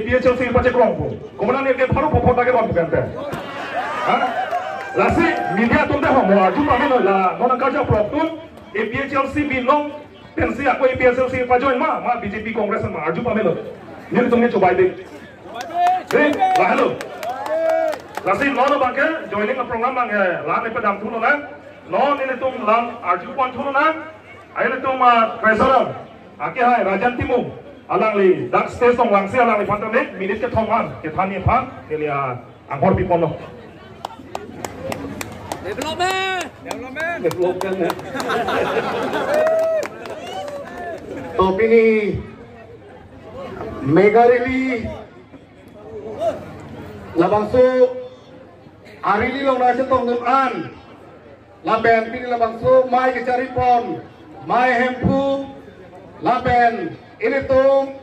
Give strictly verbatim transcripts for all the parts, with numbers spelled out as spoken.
APHLC pachekrong pu. Komonan ke pharo phopho ta ke bom pen pen. Ha? Lasi media atum ta homo arju pame noi la non karja prok atum APHLC binong pensi ako APHLC pajoin ma, ma BJP Congress ma arju pame noi. Nelitum ke chobai de. Dei, lahelo. Lasi non abang ke joining a program abang ke la-an padam thulonang. Non nelitum la-an arju pon thulonang. Ai nelitum, ah, treasurer. Ake hai Rajan Timung. Alangli dak stage along vangsi alangliphan ta mek minute kethom an kethan aphan neli, ah, anghor piponlo. Development. Development. Development, ya. To pini mega rally labangso a-rally along nangchetongdun an lapen pini labangso mei kecharipon mei Hemphu lapen ilitum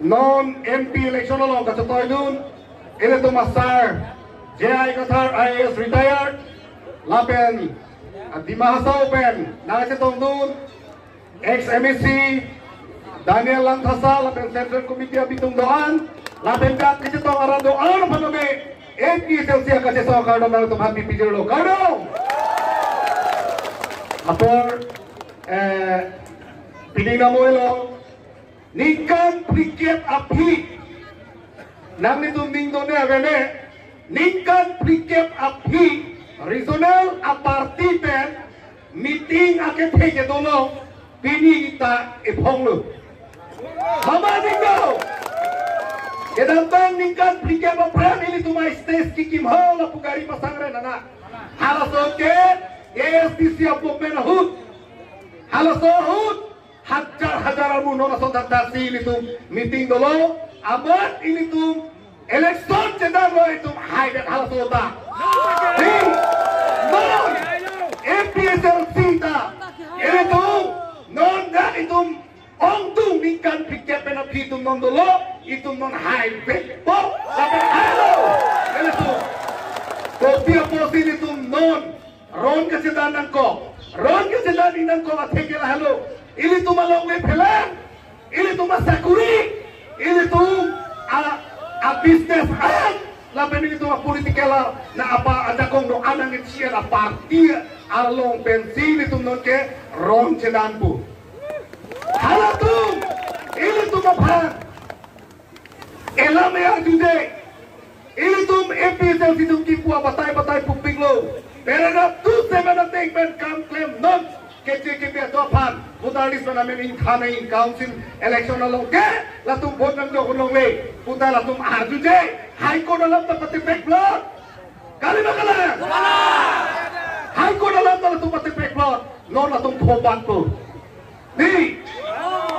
non MP election along kachetoidun ilitum asar J I Kathar IAS retired lapen Dima Hasao pen nangchetongdun ex MAC Daniel Langthasa lapen Central Committee abitung do-an lapen dak kachetong arat do-an aphan kami APHLC akachesong akardom nangtum aphan pipijirlo, kardom. Apor, eh, pini namo elo ningkan phlikep aphi nanglitum ningdon ne avene ningkan phlikep aphi regional a-party pen meeting akethe kedo along pini ta ephonglo. Mama ningdo. Kedamtang ningkan phlikep aphrang ilitum a-stage kikim ho lapu gari pasang re nana. Halaso ke ASDC apok pen ahut. Halaso ahut hajar hajar amu non ason thakthak si ilitum meeting dolo, amat ilitum election chedanlo itum haidet halaso ta. Di, non, APHLC ta, ilitum, non dak itum ongdung ningkan phlikep pen aphi itum non dolo, itum non haidet po, lapen hailo, ilitum. Kopi apotsi ilitum non, ron kachedan nangkok. Ron kachedan nangkok atheke lahelo. Ilitum along le phelang. Ilitum asakuri. Ilitum a, a-business an. Lapen ilitum a-political a, na apa ajakong do anang ichian a-party along pensi ilitum nonke ron chedan pu. Halatum. Ilitum aphan elam ya juje. Ilitum APHLC atum kipu abatai batai pupiklo. Paragraph two seven ateng pen kam klemnon. Keche kebi atum aphan voter list pen amen ingthan in council election along ke latum vote nangdok longle. Puta latum arjuje. High Court alam ta patipek plot. Kali ma kalang? High Court alam ta latum patipek plot. Non latum thopan tu. Di,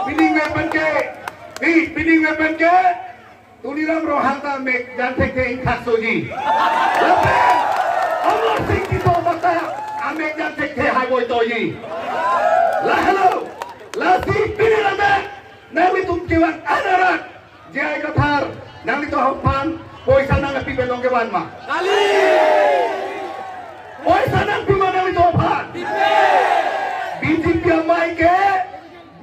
pining wepen ke. Di, pining wepen ke. Tuliram Ronghang ta amek jan thekthe ingthak soji. Lapen Amarsing Tisso ta amek jan thekthe hai boy toji. Lahelo, lasi pini ladak nanglitum kevang an arat J I Kathar nanglitum aphan poisa nangpi pen nangkevan ma? Kali. Poisa nangpi ma nanglitum aphan? Pipe. BJP amei ke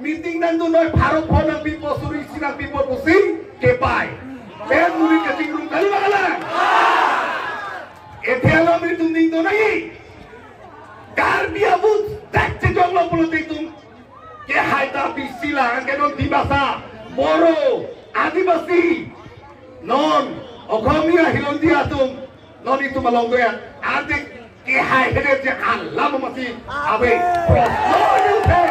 meeting nangdun noi pharo pho nangpipo suri isi nangpipo pusi kepai. Pen muri kachingrum kali ma kalang? Ethe alam itum ningdon nangji. Karbi abu dak chejonglo pulote itum kehai ta bisi lang, anke non Dimasa, Boro, Adivasi, non Okhomia, Hilondia atum, non itum along doya, adik kehai hede je alam masi ave prosno ni uthe.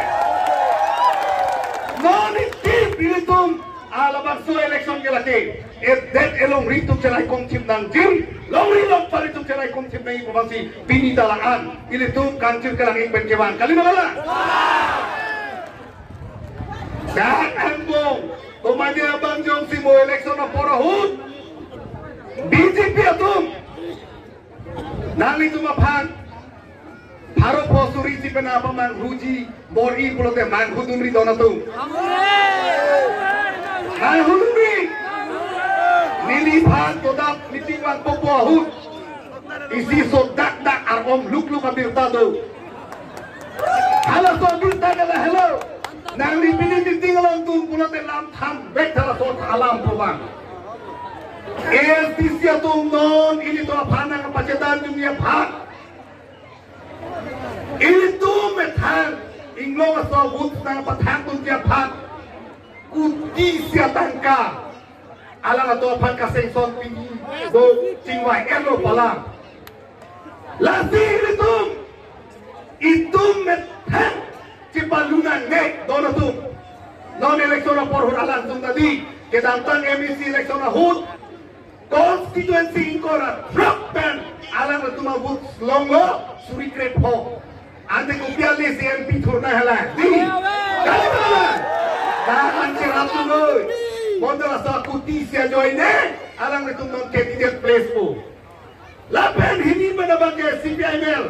Non itum ilitum alabangso election ke lake. Edet elongri atum chelai kongchim nangji, longri longpar atum chelai kongchim nangji pu abangsi pini ta la-an ilitum kangchir kelang ingpen kevang. Kali ma kalang? Dak angbong, tomani abang jongsi mo election apor ahut, BJP atum nanglitum aphan pharo pho suri isi pen apa manghuji bor-i pulote manghudunri don atum. Manghudunri. Neliphan todap meeting vangpo pu ahut isi sodak dak ar-om lukluk abirta do. Halaso abirta ke lahelo. Nangli pini meeting along atum pulote lam than bek thala sot alam provang. A S D C atum non ilitum aphan nangpachethang dunji aphan. Ilitum methang inglong aso vote nangpathang dunji aphan. Kuti isi atangka alanglitum aphan kasenson pini do chingvai-etlo pu alam. Lasi ilitum, itum methang chepalun nangne don atum. Non election apor ahut alanglitum tadi, kedamtang M A C election ahut, constituency ingkoi ra throk pen alanglitum avote longlo suri krepho. Ante kopi ale si M P thurna hala. Di. Kali mana? Dah anche ratu noi. Bonta laso kuti isi ajoine, alanglitum non candidate place po. Lapen hini pen abang ke C P I M L.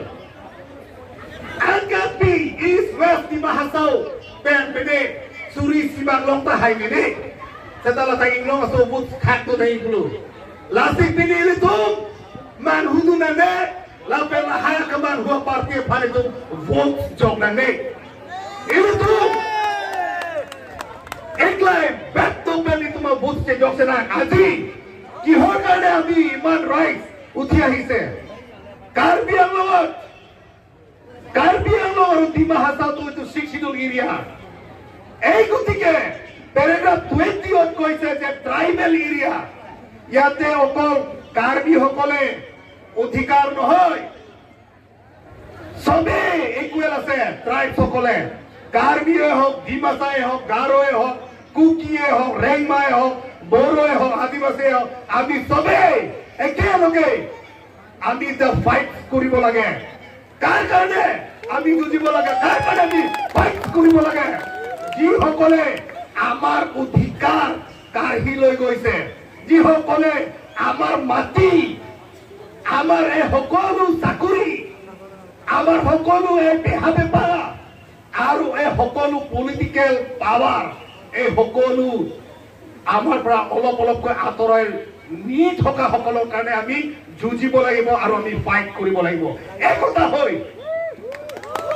Angkat pi East West Dima Hasao pen pede suri isi abang long tahai mene. Seta lata inglong aso vote khak tu nai pulo. Lasi pini ilitum manhu dun nangne, lapen lahai kemanhu aparty aphan itum vote jok nangne. Ilitum eklai bek to pen itum avote chejok senang aji. Kihor karne ami iman rise uthi ahise? Karbi Anglong, Karbi Anglong aru Dima Hasao tu itum Sixth Schedule area. Ei gotike paragraph twenty ot koise je tribal area. Yate okol Karbi hokole odhikar nohoi. Sobe equal ase, tribes hokole. Karbi e hok, Dimasa e hok, Garo e hok, Kuki e hok, Rengma e hok, Boro e hok, Adivasi e hok, ami sobe ekelage. Ami the fight কৰিব লাগে। কাৰ কাৰণে আমি যুঁজিব লাগে? কাৰ কাৰণে আমি fight কৰিব লাগে? যিসকলে আমাৰ অধিকাৰ কাঢ়ি লৈ গৈছে, যিসকলে আমাৰ মাটি, আমাৰ এই সকলো চাকৰি, আমাৰ সকলো এই বেহা বেপাৰ আৰু এই সকলো পলিটিকেল পাৱাৰ, এই সকলো আমাৰ পৰা অলপ অলপকৈ আঁতৰাই নি থকাসকলৰ কাৰণে আমি যুঁজিব লাগিব আৰু আমি ফাইট কৰিব লাগিব। একতা হৈ।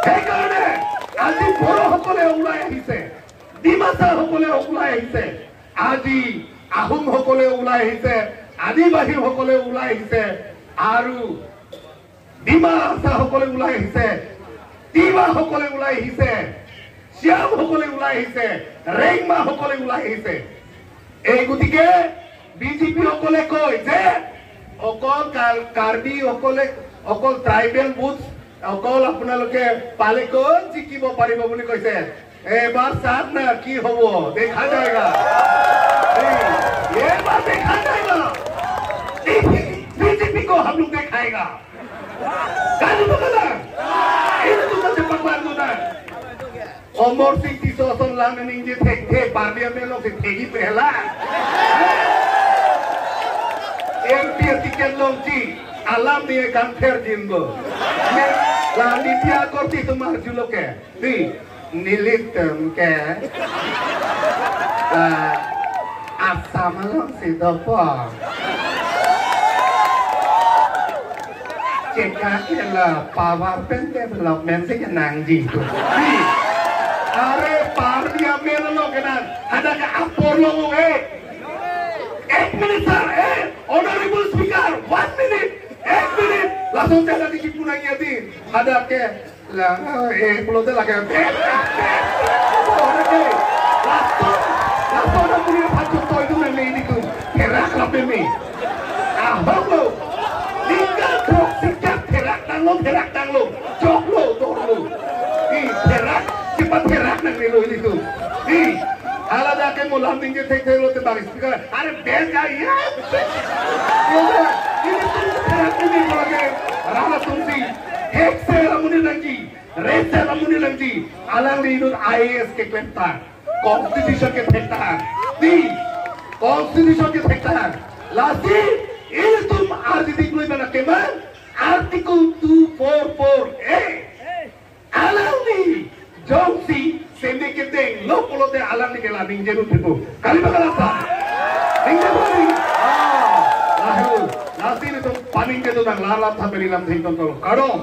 সেইকাৰণে আজি বড়োসকলে ওলাই আহিছে, ডিমাচাসকলে ওলাই আহিছে, আজি আহোমসকলে ওলাই আহিছে, আদিবাসীসকলে ওলাই আহিছে আৰু ডিমাচাসকলে ওলাই আহিছে, তিৱাসকলে ওলাই আহিছে, চিয়ামসকলে ওলাই আহিছে, ৰেংমাসকলে ওলাই আহিছে। এই গতিকে বিজেপিসকলে কয় যে অকল কাৰ-, কাৰ্বিসকলে অকল ট্ৰাইবেল ভোট অকল আপোনালোকে পালে ক'ত জিকিব পাৰিব বুলি কৈছে। এইবাৰ চাওক না কি হ'ব, দেখা যায়গা। এই, এইবাৰ দেখা যায়গা। এই বিজেপি কো হাম লোগ দেখায়েগা। Kali bagalan. Ilitum ta chepaklangdun nang. Amarsing Tisso ason lam ningje thekthe, parliament alongsi thegi pehla. M P ticket longji alam ni kan ther jinbo. Ne la Niti Agarwal ti tumar juloke. Di, nelitum ke, ah, Assam alongsi dopo. Cheka ke la power pen development si kenangji. Di, are parliament along kenang, hadak ke apor long eh. Ek minute sir, eh, honorable speaker, one minute, ek minute. Langsung jaga di kipunang ya di, hadak ke la, eh, pulote lake. Lason, lason amonit aphan chotoi dun nangne ilitum. Therak lapen me. Ahok lo. Ningkan throk sikap therak tanglo, therak tanglo. Joklo, dorlo. I therak, chepatherak nangnelo ilitum. I, hala dak ke mo lam ningje thekthe lote bang speaker. Are bel ka ya. Ilitum therak ini lake. Rana tumsi. Hek se la amonit nangji. Rest amonit nangji, alangli inut I A S keklem tang, constitution kethek tang, di, constitution kethek tang. Lasi ilitum ardi diklo iban akemang, Article two four four A. Alangli jongsi seme kedenglo pulote alangli ke la ningjedun thepo. Kali bagalan sa. Ningje bali. Ah, lahelo. Lasi ilitum paningjedun nang, la lam tha peri lam thengton tolo. Kardom.